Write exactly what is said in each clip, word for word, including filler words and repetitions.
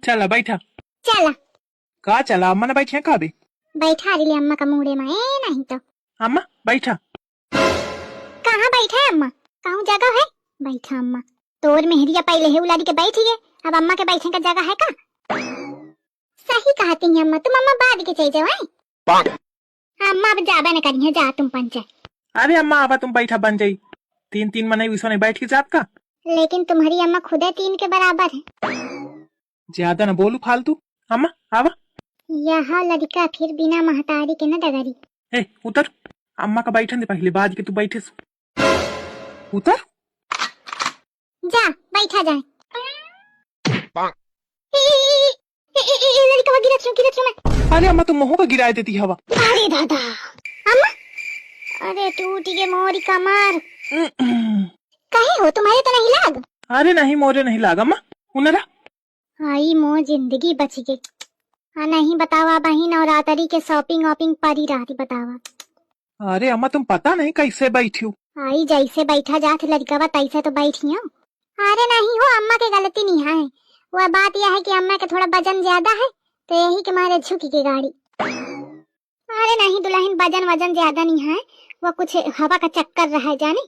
चला बैठा। चला। का चला, अम्मा न बैठिया का बे? बैठा रे ले अम्मा का मूड़े मा, ए नहीं तो। अम्मा बैठा। कहाँ बैठा है अम्मा? कहूँ जगह है? बैठा अम्मा। तोर मेहरिया पहले है उलारी के बैठी है, अब अम्मा के बैठे का जगह है का? सही कहती हैं अम्मा, तुम अम्मा बाद के चल जाओ, हैं? अम्मा अब जाबे न करिहैं, जा तुम पंचे। अरे अम्मा, आवा तुम बैठा बन जाई। तीन तीन मनई वैसा नहीं बैठ के जात का? लेकिन तुम्हारी अम्मा खुदे तीन के बराबर है। ज्यादा न बोलू फालतू। अम्मा, आवा। यह लड़का फिर बिना महतारी के न डगरी। ए, उतर। अम्मा का बैठन दे पहले, बाद के तू बैठे सु। उतर। जा, बैठा जाए। ए, ए, ए, ए, ए, लड़कवा गिरत हूँ, गिरत हूँ मैं। अरे अम्मा, तुम मुँह का गिराए देती हवा। अरे दादा। अम्मा, अरे टूट गए मोरी कमर। कहे हो, तुम्हारे तो नहीं लाग? अरे नहीं, मोरे नहीं लाग अम्मा। उनरा। आई मो जिंदगी बच गई। आ नहीं बतावा बहिन, और रातरी के shopping वॉपिंग परी रहती बतावा। अरे अम्मा, तुम पता नहीं कैसे बैठी हो। आई जैसे बैठा जात लड़कवा तैसे तो बैठी हूँ। अरे नहीं हो, अम्मा के गलती नहीं है। वह बात यह है कि अम्मा के थोड़ा वजन ज्यादा है, तो यही के मारे झुकी के गाड़ी। अरे नहीं दुल्हन, वजन वजन ज्यादा नहीं है, वो कुछ हवा का चक्कर रहा है जाने।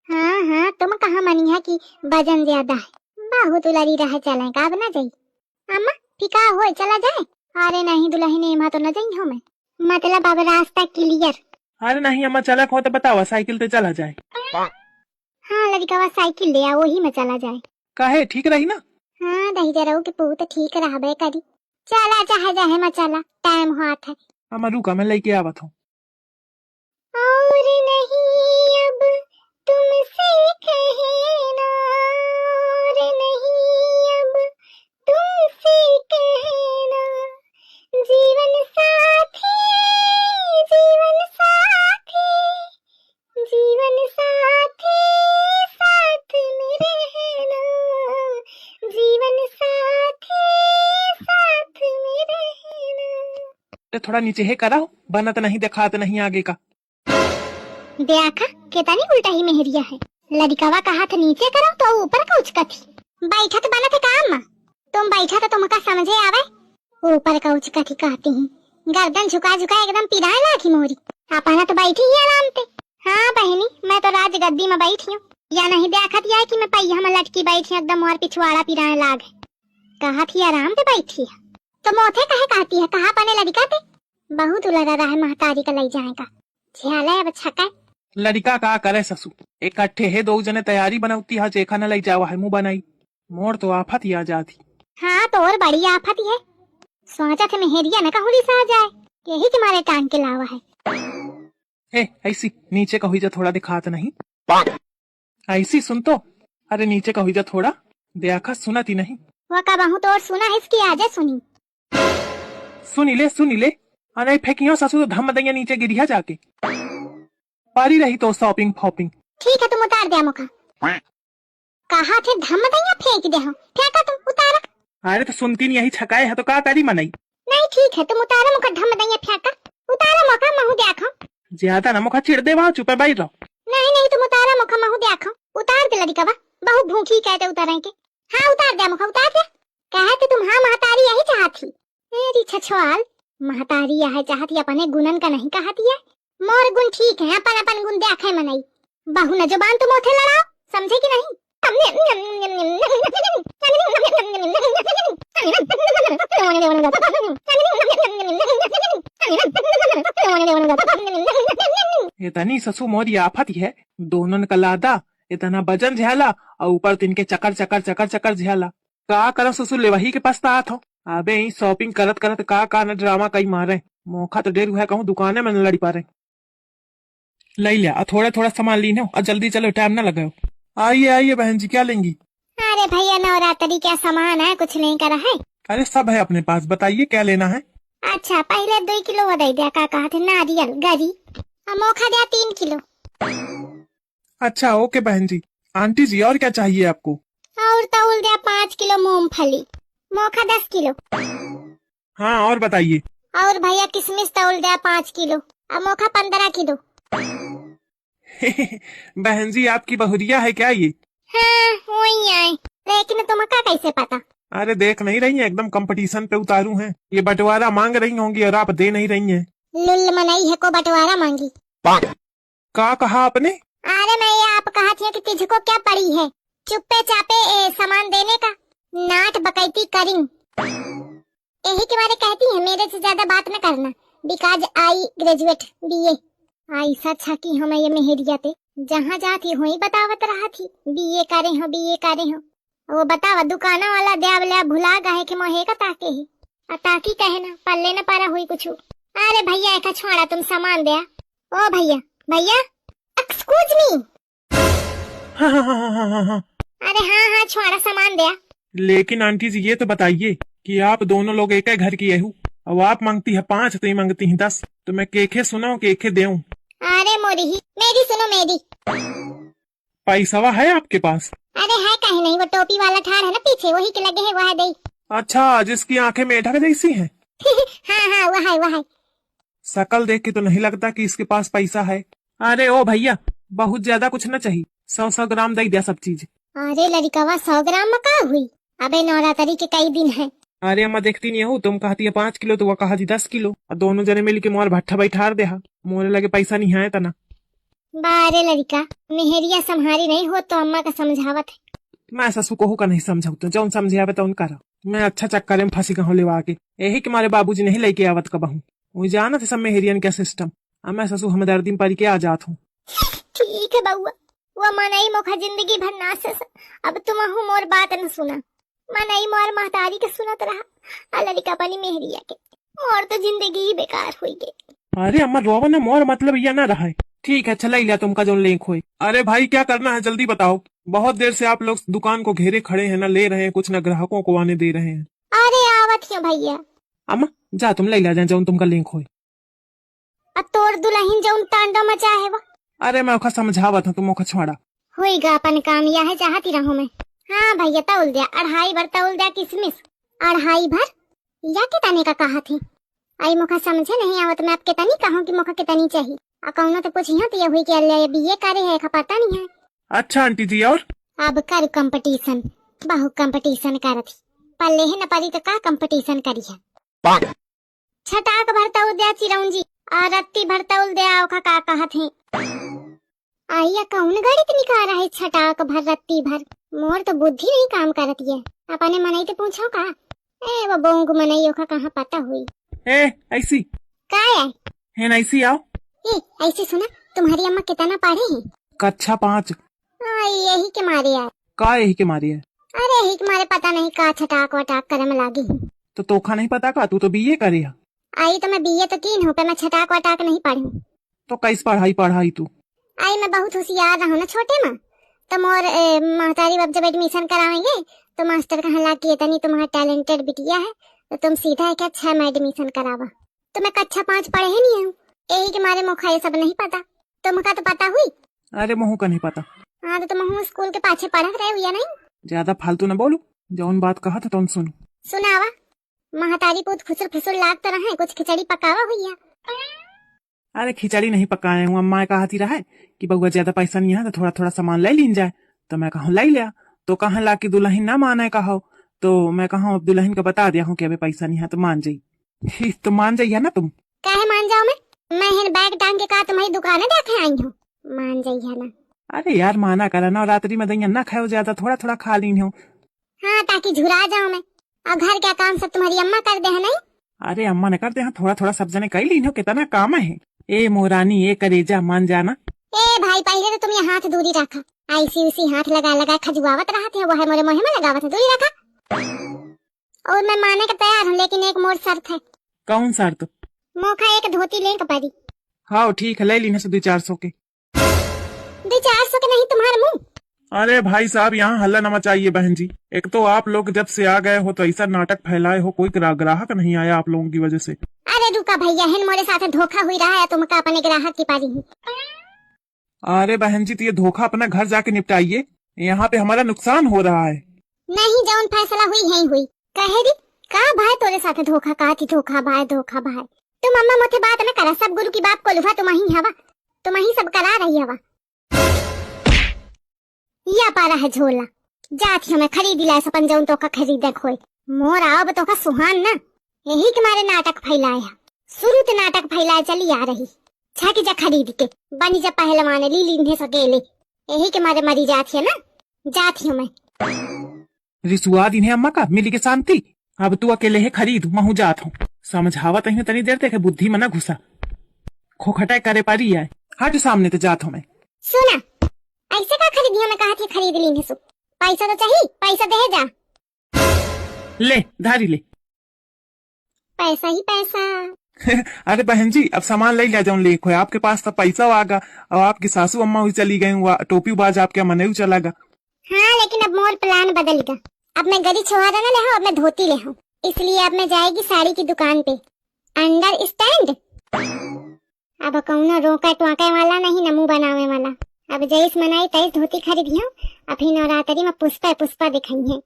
हाँ हाँ, तुम कहाँ मनी है कि वजन ज्यादा है, बहुत उलरी रहे चले का अब ना जाई। अम्मा, फिका होए, चला जाए। अरे नहीं दुल्हन, एमा तो न जाई हूँ मैं, मतलब अब रास्ता clear। अरे नहीं अम्मा, चला हो तो बतावा, साइकिल पे चला जाए। हाँ लड़कवा, साइकिल ले आ, वही में चला जाए। काहे, ठीक रही ना? हाँ दहिजरऊ के पूत ठीक रहबे करी। चला चाहे जाहे में चला, टाइम होत है। अम्मा रुका, मैं लेके आवत हूँ। और नहीं अब तुमसे कहना, और नहीं अब तुमसे कहना, जीवन साथी, जीवन साथी, जीवन साथी, साथ में रहना, जीवन साथी, साथ में रहना। तो थोड़ा नीचे है करा हो, बनत नहीं, देखात नहीं आगे का। देखा, केतनी उल्टा ही मेहरिया है। लड़िकवा कहा था नीचे करो तो ऊपर का उचकत ही। बैठत बनत है काम मा। तुम बैठा तो तुमका समझे आवे। ऊपर का उचकत ही कहती ही। गर्दन झुका झुका एकदम पिराए लागी मोरी। अपना तो बैठी ही आराम ते। हाँ बहनी, मैं तो राजगद्दी में बैठी हूँ। या नहीं देखत या कि मैं पहिया में लटकी बैठी हूँ, एकदम मोर पिछवाड़ा पिराए लाग। कहत ही आराम ते बैठी है। तो मोथे कहे कहती है, कहा पने लड़िका ते? बहुत उलरा रहा है महतारी का लई जाए का। झ्याला अब छका। लड़िका का करे ससु, इकट्ठे है दो जने तैयारी बनौती है, जेखा न लई जावा है मुँह बनाई। मोर तो आफत ही आ जाती। हाँ तो और बड़ी आफत ही है। सोचत है मेहरिया न कहूँ रिसा जाए, यही के मारे टांग के लावा है। ए, ऐसी नीचे का हुई जा थोड़ा दिखात नहीं। ऐसी सुन तो, अरे नीचे का हुई जा थोड़ा, देखा सुनती नहीं। वो का बहु तोर सुना है इसकी आजे सुनी। सुनी ले, सुनी ले, अरे फेंकियो ससु तो धम दैया नीचे गिरिया जाके। पारी रही तो shopping फॉपिंग। ठीक है तुम उतार दे मुखा। कहा थे धम दैया फेंक दे हो, फेंका तुम उतारा। अरे तो सुनती नहीं यही छकाए है तो का करी मनई। नहीं ठीक है तुम उतारा मुखा धम दैया फेंका। उतारा मुखा महू देखो। ज्यादा ना मुखा चिढ़ दे वहाँ चुपे बैठ रहो। नहीं नहीं तुम उतारा मुखा महू देखो। उतार दे लड़िकवा। बहु भूखी कहते उतारे के। हाँ उतार दे मुखा उतार दे। कहते तुम हाँ महतारी यही चाहत ही। मेरी छछवाल, महतारी यह चाहत ही अपने गुणन का नहीं कहत ही है। मोर गुण ठीक है, अपन अपन गुण देखे मनई। बहु न जुबान तुम ओथे लड़ाओ, समझे कि नहीं? इतनी ससु मोरी आफत है, दोनों का लादा, इतना वजन झेला और ऊपर तिनके चकर चकर चकर चकर झेला। का करस ससुर, लेवही के पछतात हो। अबे ई shopping करत करत का का न drama कई मारे। मोखा तो डेर है कहूँ दुकाने में न लड़ी पारे। लई लिया, आ थोड़ा थोड़ा सामान लीन हो, आ जल्दी चलो, time ना लगाओ। आइए आइए बहन जी, क्या लेंगी? अरे भैया, नवरात्रि का सामान है, कुछ लेकर है? अरे सब है अपने पास, बताइए क्या लेना है? अच्छा, पहले दो किलो वो दे दिया, का कहा थे, नारियल, गरी, और मोखा दिया तीन किलो। अच्छा, OK बहन जी। आंटी जी, और क्या चाहिए आपको? और तौल दिया पाँच किलो मूंगफली, मोखा दस किलो। हाँ, और बताइए। और भैया, किशमिश तौल दिया पाँच किलो, अब मोखा पन्द्रह किलो। बहन जी, आपकी बहुरिया है क्या ये? हाँ, वही आए, लेकिन तुमका कैसे पता? अरे देख नहीं रही हैं, एकदम कंपटीशन पे उतारू हैं। ये बंटवारा मांग रही होंगी और आप दे नहीं रही हैं। लुल्ल मनई है को बंटवारा मांगी। का कहा आपने? अरे मैं ये आप कहा थी कि तुझको क्या पड़ी है चुप्पे चापे ए, सामान देने का, नाट बकैती करिंग। यही के बारे कहती है मेरे से ज्यादा बात न करना, because I graduate B A। ऐसा छकी हो मैं ये मेहरिया ते, जहाँ जाती हुई बतावत रहा थी बीए करे हो, बीए करे हो। वो बतावा दुकाना वाला द्यावल्या भुला गए कि मोहे का ताके ही। आ ताकी कहे ना, पल्ले न परा हुई कुछ। अरे भैया एक छोड़ा तुम सामान द्या। ओ भैया, भैया, excuse me। हाँ, हाँ, हाँ, हाँ, हाँ, हाँ। अरे हाँ, हाँ, छोड़ा सामान द्या। लेकिन आंटी जी, ये तो बताइए कि आप दोनों लोग एक ही घर की है, अब आप मांगती है पाँच तो ये मांगती हैं दस, तो मैं केखे सुनाऊं, केखे देऊं? अरे मोरी ही, मेरी सुनो, मेरी। पैसवा है आपके पास? अरे है, काहे नहीं, वो टोपी वाला ठाड़ है ना पीछे, वही के लगे है, वह दे। अच्छा, जिसकी आंखें मेढक जैसी हैं? हाँ, हाँ, वह है, वह है। शकल देख के तो नहीं लगता कि इसके पास पैसा है। अरे ओ भैया, बहुत ज्यादा कुछ न चाहिए, सौ सौ ग्राम दे दिया सब चीज। अरे लड़िकवा, सौ ग्राम में का हुई? अबे नवरात्रि के कई दिन है। अरे अम्मा, देखती नहीं हो, तुम कहती है पाँच किलो तो वह कहा थी दस किलो, और दोनों जने मिल के मोर भट्ठा बैठार देहा। मोरे लगे पैसा नहीं है तना। बारे लड़िका, मेहरिया संहारी नहीं हो तो अम्मा का समझावत है। मैं ससु कोहू का नहीं समझाऊ, तो जौन समझावे तौन करा। मैं अच्छा चक्कर में फंसी कहूँ लेवा के, यही के मारे बाबूजी नहीं लेके आवत कबहू। वो जानत है सब मेहरियन के सिस्टम। अब मैं ससु हमदर्दी में पड़ के आ जात हूँ। ठीक है बउआ, वो मनई मोखा जिंदगी भर नासेस। अब तुमहू मोर बात न सुना। मनई मोर महतारी के सुनत रहा, आ लड़िका बनी मेहरिया के। मोर तो जिंदगी ही बेकार हुई गई। अरे अम्मा रोवा ना, मोर मतलब यह ना रहा है। ठीक है, अच्छा ले लिया तुमका जौन लेंक होए। अरे भाई, क्या करना है जल्दी बताओ, बहुत देर से आप लोग दुकान को घेरे खड़े हैं, ना ले रहे हैं कुछ, ना ग्राहकों को आने दे रहे हैं। अरे आवत हियो भैया। अम्मा जा, तुम ले लिया जाए जौन तुमका लेंक होए। अब तोर दुलहिन जौन तांडव मचाए है वो। अरे मैं ओखा समझावत हूँ, तुम ओखा छोड़ा। होइगा अपन काम, यह चाहती रहूँ मैं। हाँ भैया, तौल द्या, अढ़ाई भर तौल द्या किसमिस। अढ़ाई भर? या के तने का कहा थी? आई मोखा समझे नहीं आवत, मैं अब कितनी कहूँ कि मोखा कितनी चाहिए। आ कौनो तो पूछियो तो ये हुई कि अल्ले बीए करे है, का पता नहीं है। अच्छा आंटी जी, और? अब कर कंपटीशन, बहुत कंपटीशन करत ही। पल्ले है न परी तो का कंपटीशन करी है? छटाक भर तौल द्या चिरौंजी, आ रत्ती भर तौल द्या, ओका का कहत हैं? आइया कौन गणित निकाल रहा है, छटाक भर रत्ती भर? मोर तो बुद्धि नहीं काम करत ये। अपने मनई ते पूछो का? ए, वो बोंग मनई, ओका कहाँ पता हुई? ए, ऐसी। का है? हेन ऐसी आओ। ए, ऐसी सुना, तुम्हारी अम्मा कितना पढ़े हैं? कक्षा पाँच। हाँ, यही के मारे यार। का यही के मारे है? अरे, यही के मारे पता नहीं का छटाक वटाक करे में लागी हूँ। तो तोखा नहीं पता का, तू तो बीए करे है। आई तो मैं बीए तो कीन हूँ, पर मैं छटाक वटाक नहीं पढ़ी। तो कैस पढ़ाई पढ़ाई तू? आई मैं बहुत होशियार रहूँ ना छोटे में, तो मोर, ए, महतारी बाप जब एडमिशन करावेंगे तो मास्टर कहन लाग कि इतनी तुम्हारा टैलेंटेड बिटिया है, तो तुम सीधा है क्या छह में एडमिशन करावा। तो मैं कक्षा पाँच पढ़े ही नहीं हूँ, यही के मारे मोखा ये सब नहीं पता। तुमका तो पता हुई? अरे मोहू का नहीं पता। हाँ, तो तुम स्कूल के पाछे पढ़त रहे हुई या नहीं? ज्यादा फालतू न बोलू, जौन बात कहा था तौन सुनू। सुनावा, महतारी पूत खुसुर फुसुर लाग तो रहे, कुछ खिचड़ी पकावा हुई है। अरे खिचड़ी नहीं पकाए हूँ, अम्मा कहती रहे कि बउआ ज्यादा पैसा नहीं है तो थोड़ा थोड़ा सामान ले लीन जाए। तो मैं कहूँ ले लिया, तो कहाँ ला कि दुलहिन ना माने कहो, तो मैं कहूँ अब दुलहिन का बता दिया हूँ कि अबे पैसा नहीं है तो मान जाई। ही, तो मान जाइए ना तुम। काहे मान जाओ मैं? मैं हेन बैग टांग के का तुम्हारी दुकान देखे आई हूँ? मान जाइए ना। अरे यार, माना करा, नवरात्रि में दइया ना खाओ ज्यादा, थोड़ा थोड़ा खा लीन हो। हाँ, ताकि झुरा जाओ मैं। और घर का काम सब तुम्हारी अम्मा कर दे है नहीं? अरे अम्मा ने कर दे, हाँ, थोड़ा थोड़ा सब जने कर लीन हो, कितना काम है। ए मोरानी, ए करेजा, मान जाना। ए भाई, पहले तो तुम ये हाथ दूरी रखा, ऐसी उसी हाथ लगा लगा खजुआवत रहत है, वो है मोरे मोहे में लगावत है, दूरी रखा। और मैं माने के तैयार हूँ, लेकिन एक मोर शर्त है। कौन शर्त? मोखा एक धोती लेंक परी। हाँ ठीक है, ले लीन से दो चार सौ के। दो चार सौ के नहीं तुम्हारे मुंह। अरे भाई साहब, यहाँ हल्ला न मचाइए बहन जी। एक तो आप लोग जब से आ गए हो तो ऐसा नाटक फैलाए हो, कोई ग्रा-, ग्राहक नहीं आया आप लोगों की वजह से। अरे रुका भैया, हेन मोरे साथ धोखा हुई रहा है, तुमका अपने ग्राहक की पारी हूँ। अरे बहन जी, तो ये धोखा अपना घर जाके निपटाइए, यहाँ पे हमारा नुकसान हो रहा है। नहीं, जौन फैसला हुई है हुई। कहे री, का भाई तोरे साथ धोखा, का थी धोखा भाई, धोखा भाई। तुम अम्मा मोथे बात न करा, सब गुरु की बाप कोल्हुआ तुम ही हवा, तुम ही सब करा रही हवा। या पारा है झोला। जात ही हमें खरीद लाए अपन जौन तोका खरीदे खोए। मोर आओ अब तोका सुहान ना, यही के मारे नाटक फैलाए है। शुरू ते नाटक फैलाए चली आ रही, छक जा खरीद के, बनी जा पहलवान ली लीन्हे सकेले। यही के मारे मरी जात है ना, जात ही हमें। रिसुआ दीन्हे अम्मा का मिली के शांति। अब तू अकेले है खरीद, महू जात हूँ। समझावत ही तनी देर देखे बुद्धि में ना घुसा। खोखटे करे पारी है। हट सामने ते जात हूँ मैं। सुना, ऐसे का खरीदियो में कहा थी खरीद लीन्हे सु। पैसा तो चाहिए, पैसा दे जा। ले, धारी ले। पैसा ही पैसा। अरे बहन जी, अब सामान ले लिया जौन लेक होए। आपके पास तो पैसा आगा, और आपकी सासू अम्मा हुई चली गई हुआ, टोपी बाज आपके मनऊ चला गा। हाँ, लेकिन अब मोर plan बदल गा। अब मैं गरी छोहारा ना ले हूँ, अब मैं धोती ले हूँ। इसलिए अब मैं जाएगी साड़ी की दुकान पे। Understand? अब कौनो रोके टोके वाला नहीं, न मुंह बनावे वाला। अब जैस मनाई तैस धोती खरीदियो। अभी नवरात्रि में पुष्पा पुष्पा दिखाई है।